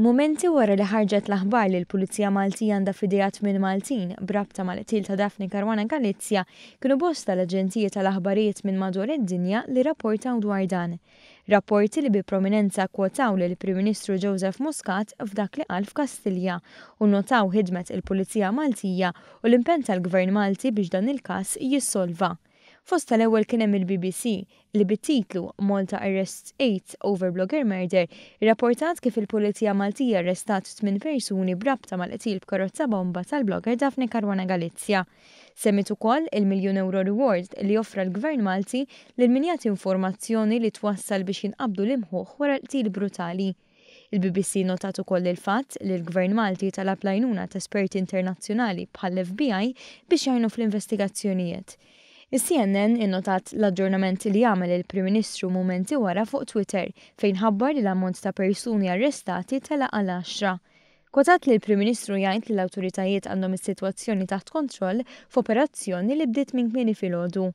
Mumenti wara li ħarġet l-aħbar li l-Pulizija Maltija għandha f'idejha tminn Maltin b'rabta mal-qtil ta' Daphne Caruana Galizia, kienu bosta l-aġenziji tal-aħbarijiet minn madwar id-dinja li rrapportaw dwar dan. Rapporti li bi prominenza kkwotaw lill-Prim Ministru Joseph Muscat f'dak li qal f'Kastilja u nnotaw ħidmet il-Pulizija Maltija u l-impenn tal-Gvern Malti biex dan il-każ jissolva. Fost tal-ewwel kien hemm il-BBC, li bit-titlu Malta Arrests 8 Over Blogger Murder irrapportat kif il-Pulizija Maltija arrestat tminn persuni b'rabta mal-qtil b'karozza bomba tal-blogger Daphne Caruana Galizia. Semmiet ukoll il-miljun ewro reward li offra l-Gvern Malti lil min jagħti informazzjoni li twassal biex jinqabdu l-imħuħ wara l-qtil brutali. Il-BBC nnotat ukoll il-fatt li l-Gvern Malti talab l-għajnuna ta' esperti internazzjonali bħall-FBI biex jgħinu fl-investigazzjonijiet. Is-CNN innotat l-aġġornament li għamel il-Prim Ministru mumenti wara fuq Twitter fejn ħabbar li l-ammont ta' persuni arrestati tela' għal għaxra. Kwotat lill-Prim Ministru jgħid li l-awtoritajiet għandhom is-sitwazzjoni taħt kontroll f'operazzjoni li bdiet minn kmieni filgħodu.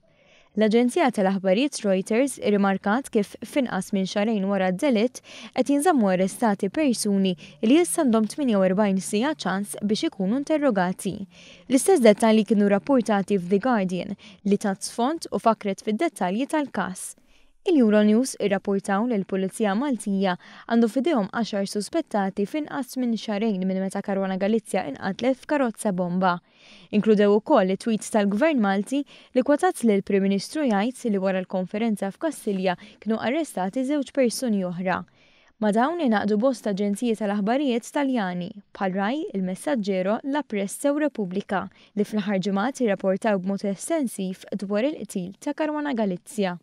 L-aġenzija tal-aħbarijiet Reuters irrimarkat kif f'inqas minn xahrejn wara d-delitt qed jinżammu arrestati persuni li issa għandhom 48 siegħa ċans biex ikunu interrogati. L-istess dettalji kienu rrappurtati f'The Guardian li tat sfond u fakkret fid-dettalji tal-każ. Il-Euronews irrappurtaw li l-Pulizija Maltija għandu f'idejhom għaxar suspettati f'inqas minn xahrejn minn meta Caruana Galizia inqatlet f'karozza bomba. Inkludew ukoll it-tweets tal-Gvern Malti li kwotat lill-Prim Ministru jgħid li wara l-konferenza f'Kastilja kienu arrestati żewġ persuni oħra. Ma' dawn ingħaqdu bosta aġenziji tal-aħbarijiet Taljani, bħal Rai, Il Messaggero, La Presse u Repubblica, li fl-aħħar ġimgħat irraportaw b'mod estensiv dwar il-qtil ta' Caruana Galizia.